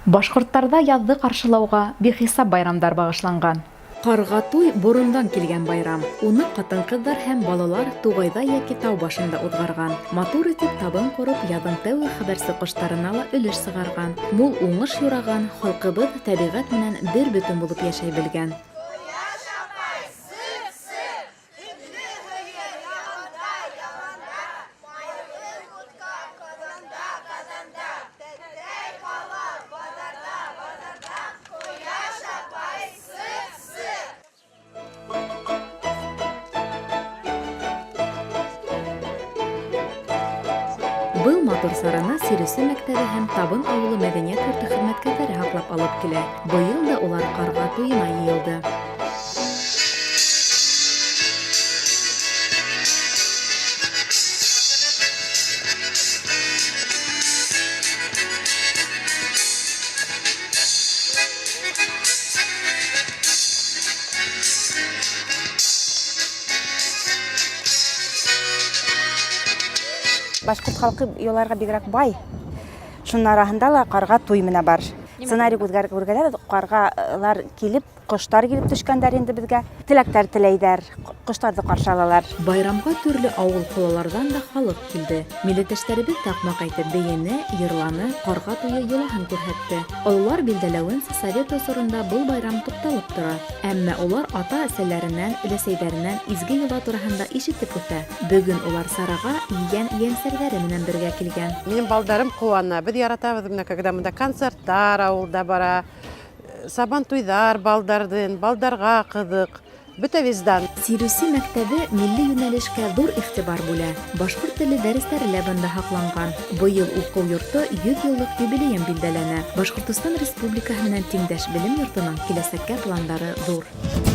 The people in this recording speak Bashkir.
Башҡорттарҙа яҙҙы ҡаршылауға бихисап байрамдар бағышланған. Ҡарға туй борондан килгән байрам. Уны ҡатын-ҡыҙҙар һәм балалар туғайҙа йәки тау башында уҙғарған. Матур итеп табын ҡороп, яҙың тәүге хәбәрсе ҡоштарына ла өлөш сығарған. Мул уңыш юраған, халҡыбыҙ тәбиғәт менән бер бөтөн булып йәшәй белгән. Ҡояш апай, сыҡ, сыҡ! Һөтлө һыйыр яланда, яланда, Майлы бутҡа ҡаҙанда, ҡаҙанда, Тәтәй ҡала баҙарҙа, баҙарҙа, Ҡояш апай, сыҡ, сыҡ! Был матур сараны Сирөсе мәктәбе һәм Табын ауылы мәҙәниәт йорто хеҙмәткәрҙәре һаҡлап алып килә. Быйыл да улар ҡарға туйына йыйылды. Башҡорт халҡы йолаларға бигерәк бай. Шуның араһында ла ҡарға туй менә бар. Сценарий үҙгәргәләр, ҡарғалар килеп, Ҡоштар килеп төшкәндәр инде беҙгә. Теләктәр теләйҙәр, ҡоштарҙы ҡаршы алалар. Байрамға төрлө ауыл-ҡалаларҙан да халыҡ килде. Милләттәштәребеҙ таҡмаҡ әйтеп бейене, йырланы, Ҡарға туйы йолаһын күрһәтте. Ололар билдәләүенсә, совет осоронда был байрам туҡталып тора. Әмма улар ата-әсәләренән, өләсәйҙәренән изге йола тураһында ишетеп үҫә. Бөгөн улар сараға ейән-ейәнсәрҙәре менән бергә килгән. Минең балдарым ҡыуана. Беҙ яратабыҙ менә, когда мында концерттар ауылда бара. Сабантуйҙар балдарҙын, балдарға ҡыҙыҡ, бөтә виздан. Сирүсе мәктәбе милли йүнәлешкә ҙур иғтибар бүлә. Башҡорт теле дәрестәре лә бында һаҡланған. Быйыл уҡыу йорто 100 йыллыҡ юбилейын билдәләнә. Башҡортостан Республикаһы менән тиңдәш белем йортоноң киләсәккә пландары ҙур.